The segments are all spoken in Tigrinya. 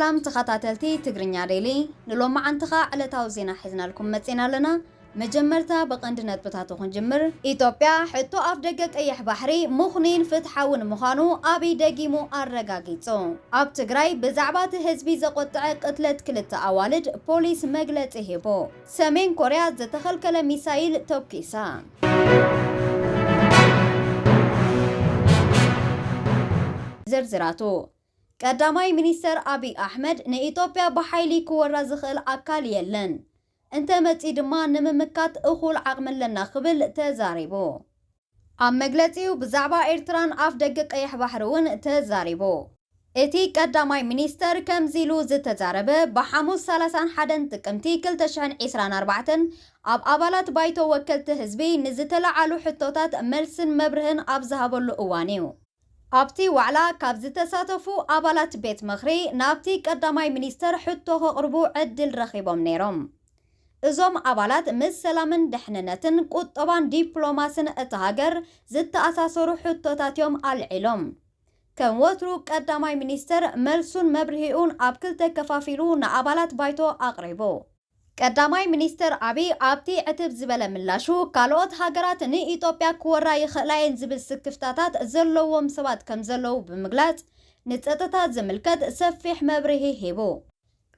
ሰላም ተኸታተልቲ ትግርኛ ዴሊ፣ ንሎማዓንቲ ኸኣ ዕለታዊ ዜና ሒዝናልኩም መጺና ኣለና። መጀመርታ ብቐንዲ ነጥብታቱ ክንጅምር። ኢትዮጵያ ሕቶ ኣፍ ደገ ቀይሕ ባሕሪ ምኹኑይን ፍትሓውን ምዃኑ ኣብይ ደጊሙ ኣረጋጊጹ። ኣብ ትግራይ ብዛዕባ እቲ ህዝቢ ዘቖጥዐ ቅትለት ክልተ ኣዋልድ ፖሊስ መግለጺ ሂቡ። ሰሜን ኮርያ ዝተኸልከለ ሚሳይል ተኩሳ። ዝርዝራቱ። ቀዳማይ ሚኒስተር ኣብይ ኣሕመድ ንኢትዮጵያ ብሓይሊ ክወራ ዝኽእል ኣካል የለን፣ እንተመጺኡ ድማ ንምምካት እኹል ዓቕሚ ኣለና ክብል ተዛሪቡ። ኣብ መግለጺኡ ብዛዕባ ኤርትራን ኣፍ ደገ ቀይሕ ባሕሪ እውን ተዛሪቡ። እቲ ቀዳማይ ሚኒስተር ከምዚ ኢሉ ዝተዛረበ ብሓሙስ ሰላሳን ሓደን ጥቅምቲ ክልተ ሽሕን ዕስራን ኣርባዕተን ኣብ ኣባላት ባይቶ ወከልቲ ህዝቢ ንዝተለዓሉ ሕቶታት መልስን መብርህን ኣብ ዝሃበሉ እዋን እዩ። ኣብቲ ዋዕላ ካብ ዝተሳተፉ ኣባላት ቤት ምኽሪ ናብቲ ቀዳማይ ሚኒስተር ሕቶ ከቕርቡ ዕድል ረኺቦም ነይሮም። እዞም ኣባላት ምስ ሰላምን ድሕንነትን ቁጠባን ዲፕሎማስን እታ ሃገር ዝተኣሳሰሩ ሕቶታት እዮም ኣልዒሎም። ከም ወትሩ ቀዳማይ ሚኒስተር መልሱን መብርሂኡን ኣብ ክልተ ከፋፊሉ ንኣባላት ባይቶ ኣቕሪቡ። ቀዳማይ ሚኒስተር ኣብይ ኣብቲ ዕትብ ዝበለ ምላሹ፣ ካልኦት ሃገራት ንኢትዮጵያ ክወራ ይኽእላ እየን ዝብል ስክፍታታት ዘለዎም ሰባት ከም ዘለዉ ብምግላጽ፣ ንጸጥታ ዝምልከት ሰፊሕ መብርሂ ሂቡ።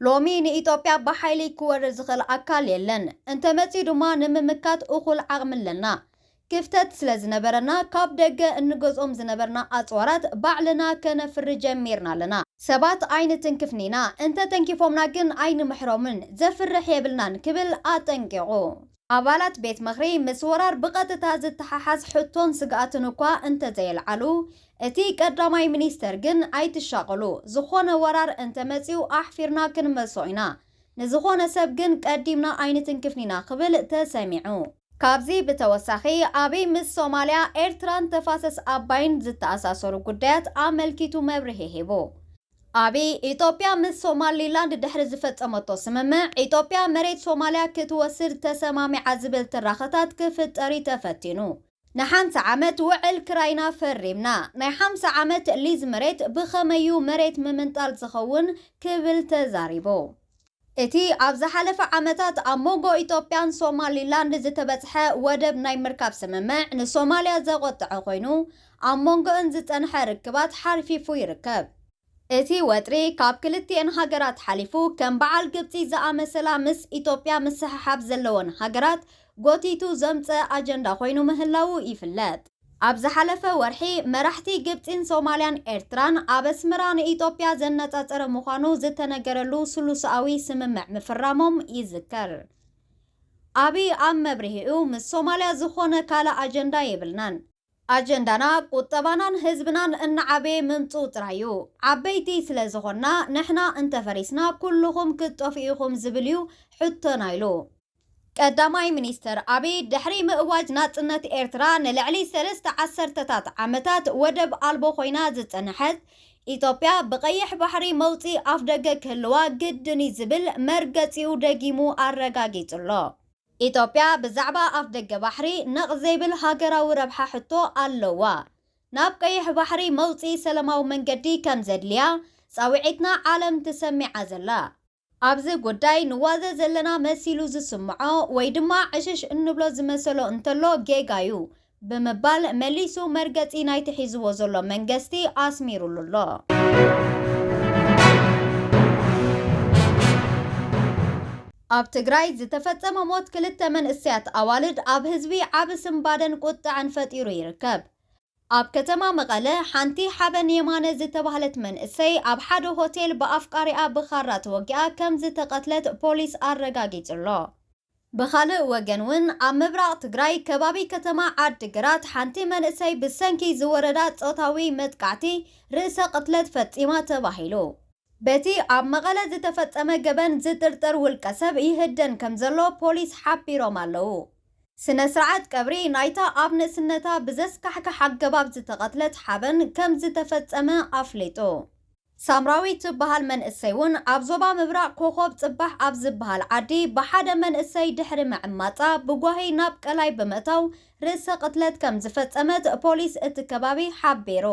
ሎሚ ንኢትዮጵያ ብሓይሊ ክወርር ዝኽእል ኣካል የለን፣ እንተመጺኡ ድማ ንምምካት እኹል ዓቕሚ ኣለና። ክፍተት ስለ ዝነበረና፣ ካብ ደገ እንገዝኦም ዝነበርና ኣጽዋራት ባዕልና ከነፍሪ ጀሚርና ኣለና። ሰባት ኣይንትንክፍን ኢና፣ እንተ ተንኪፎምና ግን ኣይንምሕሮምን፣ ዘፍርሕ የብልናን ክብል ኣጠንቂቑ። ኣባላት ቤት ምኽሪ ምስ ወራር ብቐጥታ ዝተሓሓዝ ሕቶን ስግኣትን እኳ እንተዘየልዓሉ፣ እቲ ቀዳማይ ሚኒስተር ግን ኣይትሻቐሉ፣ ዝኾነ ወራር እንተመጺኡ ኣሕፊርና ክንመልሶ ኢና፣ ንዝኾነ ሰብ ግን ቀዲምና ኣይንትንክፍን ኢና ክብል ተሰሚዑ። ካብዚ ብተወሳኺ ኣብይ ምስ ሶማልያ፣ ኤርትራን ተፋሰስ ኣባይን ዝተኣሳሰሩ ጉዳያት ኣመልኪቱ መብርሂ ሂቡ። ኣብይ ኢትዮጵያ ምስ ሶማሊላንድ ድሕሪ ዝፈጸመቶ ስምምዕ፣ ኢትዮጵያ መሬት ሶማልያ ክትወስድ ተሰማሚዓ ዝብል ትራኸታት ክፍጠር እዩ ተፈቲኑ። ንሓምሳ ዓመት ውዕል ክራይና ፈሪምና፣ ናይ ሓምሳ ዓመት ሊዝ መሬት ብኸመዩ መሬት ምምንጣል ዝኸውን ክብል ተዛሪቡ። እቲ ኣብ ዝሓለፈ ዓመታት ኣብ መንጎ ኢትዮጵያን ሶማሊላንድ ዝተበጽሐ ወደብ ናይ ምርካብ ስምምዕ ንሶማልያ ዘቖጥዐ ኮይኑ፣ ኣብ መንጎአን ዝጸንሐ ርክባት ሓርፊፉ ይርከብ። እቲ ወጥሪ ካብ ክልቲኤን ሃገራት ሓሊፉ፣ ከም በዓል ግብጺ ዝኣመሰላ ምስ ኢትዮጵያ ምስሕሓብ ዘለወን ሃገራት ጎቲቱ ዘምጸ ኣጀንዳ ኮይኑ ምህላዉ ይፍለጥ። ኣብ ዝሓለፈ ወርሒ፣ መራሕቲ ግብጺን ሶማልያን ኤርትራን ኣብ ኣስመራ ንኢትዮጵያ ዘነጻጸረ ምዃኑ ዝተነገረሉ ስሉሳኣዊ ስምምዕ ምፍራሞም ይዝከር። ኣብይ ኣብ መብርሂኡ፣ ምስ ሶማልያ ዝኾነ ካልእ ኣጀንዳ የብልናን። ኣጀንዳና ቁጠባናን ህዝብናን እናዓበየ ምምጽኡ ጥራይ እዩ። ዓበይቲ ስለ ዝኾንና፣ ንሕና እንተፈሪስና፣ ኩልኹም ክትጠፍኡ ኢኹም ዝብል እዩ ሕቶና ኢሉ። ቀዳማይ ሚኒስተር ኣብይ ድሕሪ ምእዋጅ ናጽነት ኤርትራ ንልዕሊ ሰለስተ ዓሰርተታት ዓመታት ወደብ ኣልቦ ኮይና ዝጸንሐት ኢትዮጵያ ብቐይሕ ባሕሪ መውጽኢ ኣፍደገ ክህልዋ ግድን እዩ ዝብል መርገጺኡ ደጊሙ ኣረጋጊጹ ኣሎ። ኢትዮጵያ ብዛዕባ ኣፍደገ ባሕሪ ነቕ ዘይብል ሃገራዊ ረብሓ ሕቶ ኣለዋ። ናብ ቀይሕ ባሕሪ መውጽኢ ሰላማዊ መንገዲ ከም ዘድልያ ጻውዒትና ዓለም ትሰሚዓ ዘላ። ኣብዚ ጉዳይ ንዋዘ ዘለና መሲሉ ዝስምዖ ወይ ድማ ዕሽሽ እንብሎ ዝመሰሎ እንተሎ ጌጋ እዩ ብምባል መሊሱ መርገጺ ናይቲ ሒዝዎ ዘሎ መንገስቲ ኣስሚሩሉ ኣሎ። ኣብ ትግራይ ዝተፈጸመ ሞት ክልተ መንእሰያት ኣዋልድ ኣብ ህዝቢ ዓቢ ስንባደን ቁጥዐን ፈጢሩ ይርከብ። ኣብ ከተማ መቐለ ሓንቲ ሓበን የማነ ዝተባህለት መንእሰይ ኣብ ሓደ ሆቴል ብኣፍቃሪኣ ብኻራ ተወጊኣ ከም ዝተቐትለት ፖሊስ ኣረጋጊጹ ኣሎ። ብኻልእ ወገን እውን ኣብ ምብራቕ ትግራይ ከባቢ ከተማ ዓዲግራት ሓንቲ መንእሰይ ብሰንኪ ዝወረዳ ጾታዊ መጥቃዕቲ ርእሰ ቅትለት ፈጺማ ተባሂሉ። በቲ ኣብ መቐለ ዝተፈጸመ ገበን ዝጥርጠር ውልቀ ሰብ ይህደን ከም ዘሎ ፖሊስ ሓቢሮም ኣለዉ። ስነ ስርዓት ቀብሪ ናይታ ኣብ ንእስነታ ብዘስካሕክሕ ኣገባብ ዝተቐትለት ሓበን ከም ዝተፈጸመ ኣፍሊጡ። ሳምራዊት ትበሃል መንእሰይ እውን ኣብ ዞባ ምብራቕ ኮኾብ ጽባሕ ኣብ ዝበሃል ዓዲ ብሓደ መንእሰይ ድሕሪ ምዕማጻ ብጓሂ ናብ ቀላይ ብምእታው ርእሰ ቅትለት ከም ዝፈጸመት ፖሊስ እቲ ከባቢ ሓቢሩ።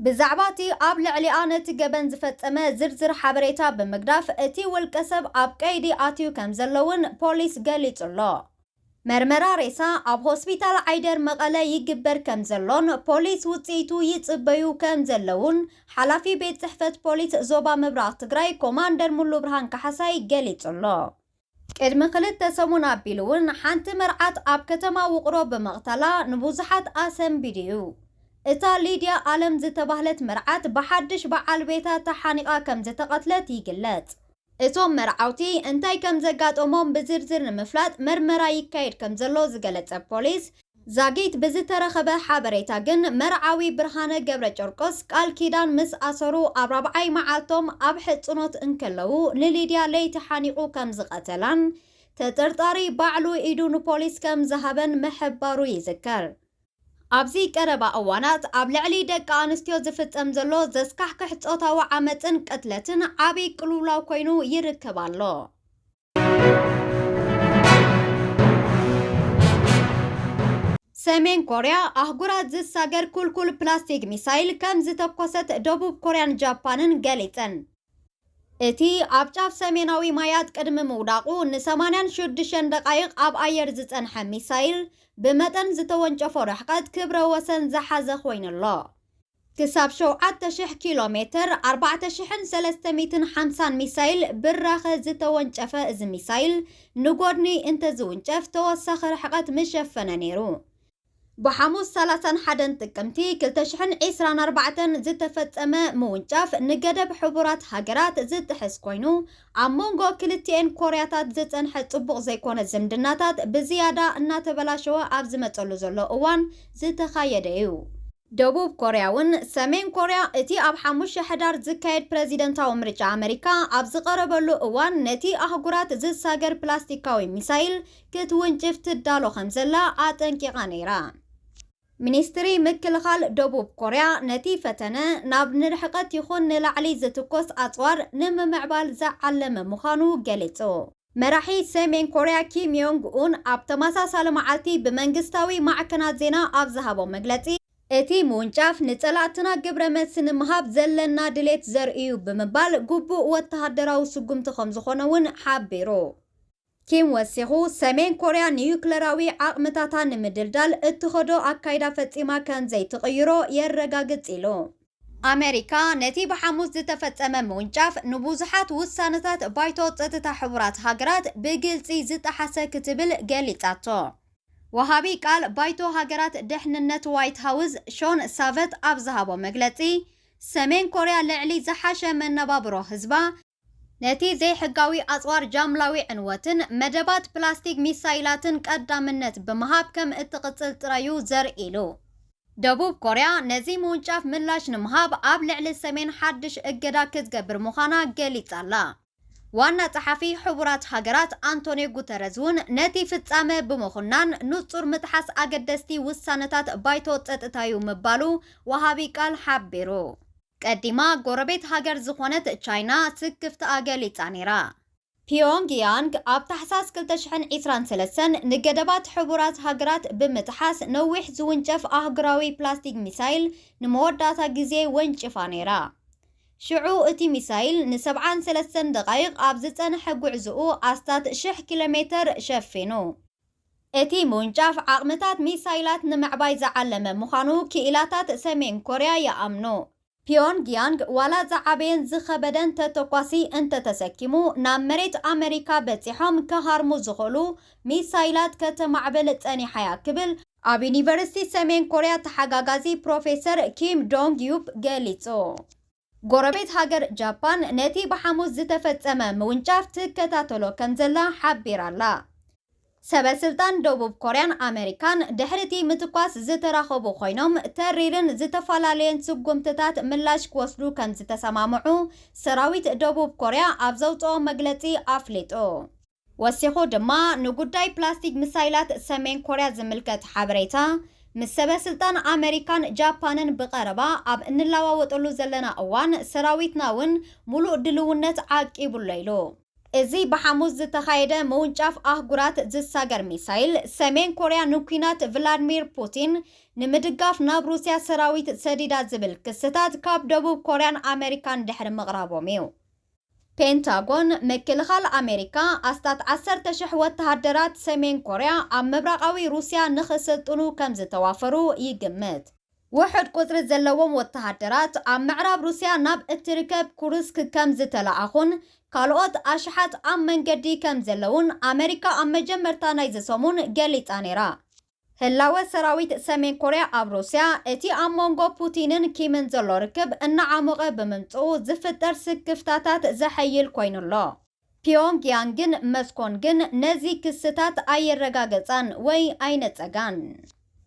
ብዛዕባ እቲ ኣብ ልዕሊኣ ነቲ ገበን ዝፈጸመ ዝርዝር ሓበሬታ ብምግዳፍ፣ እቲ ውልቀ ሰብ ኣብ ቀይዲ ኣትዩ ከም ዘሎ እውን ፖሊስ ገሊጹ ኣሎ። መርመራ ሬሳ ኣብ ሆስፒታል ዓይደር መቐለ ይግበር ከም ዘሎን ፖሊስ ውጽኢቱ ይጽበዩ ከም ዘለውን ሓላፊ ቤት ጽሕፈት ፖሊስ ዞባ ምብራቕ ትግራይ ኮማንደር ሙሉ ብርሃን ካሕሳይ ገሊጹ ኣሎ። ቅድሚ ክልተ ሰሙን ኣቢሉ እውን ሓንቲ መርዓት ኣብ ከተማ ውቕሮ ብምቕታላ ንብዙሓት ኣሰንቢዱ እዩ። እታ ሊድያ ኣለም ዝተባህለት መርዓት ብሓድሽ በዓል ቤታ ተሓኒቓ ከም ዝተቐትለት ይግለጽ። እቶም መርዓውቲ እንታይ ከም ዘጋጠሞም ብዝርዝር ንምፍላጥ መርመራ ይካየድ ከም ዘሎ ዝገለጸ ፖሊስ፣ ዛጊት ብዝተረኸበ ሓበሬታ ግን መርዓዊ ብርሃነ ገብረ ጨርቆስ ቃል ኪዳን ምስ ኣሰሩ ኣብ ራብዓይ መዓልቶም ኣብ ሕጽኖት እንከለዉ ንሊድያ ለይቲ ሓኒቑ ከም ዝቐተላን ተጠርጣሪ ባዕሉ ኢዱ ንፖሊስ ከም ዝሃበን ምሕባሩ ይዝከር። ኣብዚ ቀረባ እዋናት ኣብ ልዕሊ ደቂ ኣንስትዮ ዝፍጸም ዘሎ ዘስካሕክሕ ጾታዊ ዓመጽን ቅትለትን ዓቢ ቅልውላው ኮይኑ ይርከብ ኣሎ። ሰሜን ኮርያ ኣህጉራት ዝሳገር ኩልኩል ፕላስቲክ ሚሳይል ከም ዝተኮሰት ደቡብ ኮርያን ጃፓንን ገሊጸን። እቲ ኣብ ጫፍ ሰሜናዊ ማያት ቅድሚ ምውዳቑ ን86 ደቓይቕ ኣብ ኣየር ዝጸንሐ ሚሳይል ብመጠን ዝተወንጨፎ ርሕቀት ክብረ ወሰን ዝሓዘ ኮይኑ ኣሎ። ክሳብ 7,000 ኪሎ ሜትር፣ 4,350 ሚሳይል ብራኸ ዝተወንጨፈ እዚ ሚሳይል ንጎድኒ እንተዝውንጨፍ ተወሳኺ ርሕቀት ምሸፈነ ነይሩ። ብሓሙስ 31 ጥቅምቲ 2024 ዝተፈጸመ ምውንጫፍ ንገደብ ሕቡራት ሃገራት ዝጥሕስ ኮይኑ፣ ኣብ መንጎ ክልቲኤን ኮርያታት ዝጸንሐ ጽቡቕ ዘይኮነ ዝምድናታት ብዝያዳ እናተበላሸወ ኣብ ዝመጸሉ ዘሎ እዋን ዝተኻየደ እዩ። ደቡብ ኮርያ እውን ሰሜን ኮርያ እቲ ኣብ ሓሙሽተ ሕዳር ዝካየድ ፕረዚደንታዊ ምርጫ ኣመሪካ ኣብ ዝቐረበሉ እዋን ነቲ ኣህጉራት ዝሳገር ፕላስቲካዊ ሚሳይል ክትውንጭፍ ትዳሎ ከም ዘላ ኣጠንቂቓ ነይራ። ሚኒስትሪ ምክልኻል ደቡብ ኮርያ ነቲ ፈተነ ናብ ንርሕቀት ይኹን ንላዕሊ ዝትኮስ ኣጽዋር ንምምዕባል ዝዓለመ ምዃኑ ገሊጹ። መራሒ ሰሜን ኮርያ ኪም ዮንግ ኡን ኣብ ተመሳሳሊ መዓልቲ ብመንግስታዊ ማዕከናት ዜና ኣብ ዝሃቦ መግለጺ፣ እቲ ምውንጫፍ ንጸላእትና ግብረ መልሲ ንምሃብ ዘለና ድሌት ዘርእዩ ብምባል ግቡእ ወተሃደራዊ ስጉምቲ ከም ዝኾነ እውን ሓቢሩ። ኪም ወሲኹ፣ ሰሜን ኮርያ ኒዩክለራዊ ዓቕምታታ ንምድልዳል እትኸዶ ኣካይዳ ፈጺማ ከም ዘይትቕይሮ የረጋግጽ ኢሉ። ኣመሪካ ነቲ ብሓሙስ ዝተፈጸመ ምውንጫፍ ንብዙሓት ውሳነታት ባይቶ ጸጥታ ሕቡራት ሃገራት ብግልጺ ዝጠሓሰ ክትብል ገሊጻቶ። ወሃቢ ቃል ባይቶ ሃገራት ደሕንነት ዋይት ሃውስ ሾን ሳቨት ኣብ ዝሃቦ መግለጺ፣ ሰሜን ኮርያ ልዕሊ ዝሓሸ መነባብሮ ህዝባ ነቲ ዘይሕጋዊ ኣጽዋር ጃምላዊ ዕንወትን መደባት ፕላስቲክ ሚሳይላትን ቀዳምነት ብምሃብ ከም እትቕጽል ጥራዩ ዘርኢ ኢሉ። ደቡብ ኮርያ ነዚ ምውንጫፍ ምላሽ ንምሃብ ኣብ ልዕሊ ሰሜን ሓድሽ እገዳ ክትገብር ምዃና ገሊጻ ኣላ። ዋና ጸሓፊ ሕቡራት ሃገራት ኣንቶኒዮ ጉተረዝ እውን ነቲ ፍጻመ ብምኹናን፣ ንጹር ምጥሓስ ኣገደስቲ ውሳነታት ባይቶ ጸጥታዩ ምባሉ ወሃቢ ቃል ሓቢሩ። ቀዲማ ጎረቤት ሃገር ዝኾነት ቻይና ስክፍትኣ ገሊጻ ነይራ። ፒዮንግ ያንግ ኣብ ታሕሳስ 2023 ንገደባት ሕቡራት ሃገራት ብምጥሓስ ነዊሕ ዝውንጨፍ ኣህጉራዊ ፕላስቲክ ሚሳይል ንመወዳእታ ግዜ ወንጭፋ ነይራ። ሽዑ እቲ ሚሳይል ን73 ደቓይቕ ኣብ ዝጸንሐ ጉዕዝኡ ኣስታት 1,000 ኪሎ ሜተር ሸፊኑ። እቲ ምውንጫፍ ዓቕምታት ሚሳይላት ንምዕባይ ዝዓለመ ምዃኑ ክኢላታት ሰሜን ኮርያ ይኣምኑ። ፒዮንግ ያንግ ዋላ ዝዓበየን ዝኸበደን ተተኳሲ እንተተሰኪሙ ናብ መሬት ኣመሪካ በጺሖም ክሃርሙ ዝኽእሉ ሚሳይላት ከተማዕብል ጸኒሓ'ያ ክብል ኣብ ዩኒቨርሲቲ ሰሜን ኮርያ ተሓጋጋዚ ፕሮፌሰር ኪም ዶንግ ዩፕ ገሊጹ። ጎረቤት ሃገር ጃፓን ነቲ ብሓሙስ ዝተፈጸመ ምውንጫፍ ትከታተሎ ከም ዘላ ሓቢራ ኣላ። ሰበ ስልጣን ደቡብ ኮርያን ኣመሪካን ድሕሪ እቲ ምትኳስ ዝተራኸቡ ኮይኖም፣ ተሪርን ዝተፈላለየን ስጉምትታት ምላሽ ክወስዱ ከም ዝተሰማምዑ ሰራዊት ደቡብ ኮርያ ኣብ ዘውፅኦ መግለፂ ኣፍሊጡ። ወሲኹ ድማ፣ ንጉዳይ ፕላስቲክ ሚሳይላት ሰሜን ኮርያ ዝምልከት ሓበሬታ ምስ ሰበ ስልጣን ኣመሪካን ጃፓንን ብቐረባ ኣብ እንለዋወጠሉ ዘለና እዋን፣ ሰራዊትና እውን ሙሉእ ድልውነት ዓቂቡሎ ኢሉ። እዚ ብሓሙስ ዝተኻየደ ምውንጫፍ ኣህጉራት ዝሳገር ሚሳይል፣ ሰሜን ኮርያ ንኲናት ቭላድሚር ፑቲን ንምድጋፍ ናብ ሩስያ ሰራዊት ሰዲዳ ዝብል ክስታት ካብ ደቡብ ኮርያን ኣመሪካን ድሕሪ ምቕራቦም እዩ። ፔንታጎን፣ ምክልኻል ኣመሪካ ኣስታት ዓሰርተ ሽሕ ወተሃደራት ሰሜን ኮርያ ኣብ ምብራቓዊ ሩስያ ንኽስልጥኑ ከም ዝተዋፈሩ ይግምት። ውሑድ ቁጽሪ ዘለዎም ወተሃደራት ኣብ ምዕራብ ሩስያ ናብ እትርከብ ኩርስክ ከም ዝተለኣኹን ካልኦት ኣሽሓት ኣብ መንገዲ ከም ዘለዉን ኣመሪካ ኣብ መጀመርታ ናይዚ ሰሙን ገሊጻ ነይራ። ህላወ ሰራዊት ሰሜን ኮርያ ኣብ ሩስያ፣ እቲ ኣብ መንጎ ፑቲንን ኪምን ዘሎ ርክብ እናዓሞቐ ብምምጽኡ ዝፍጠር ስክፍታታት ዘሐይል ኮይኑ ኣሎ። ፒዮንግ ያንግን መስኮን ግን ነዚ ክስታት ኣየረጋገጻን ወይ ኣይነጸጋን።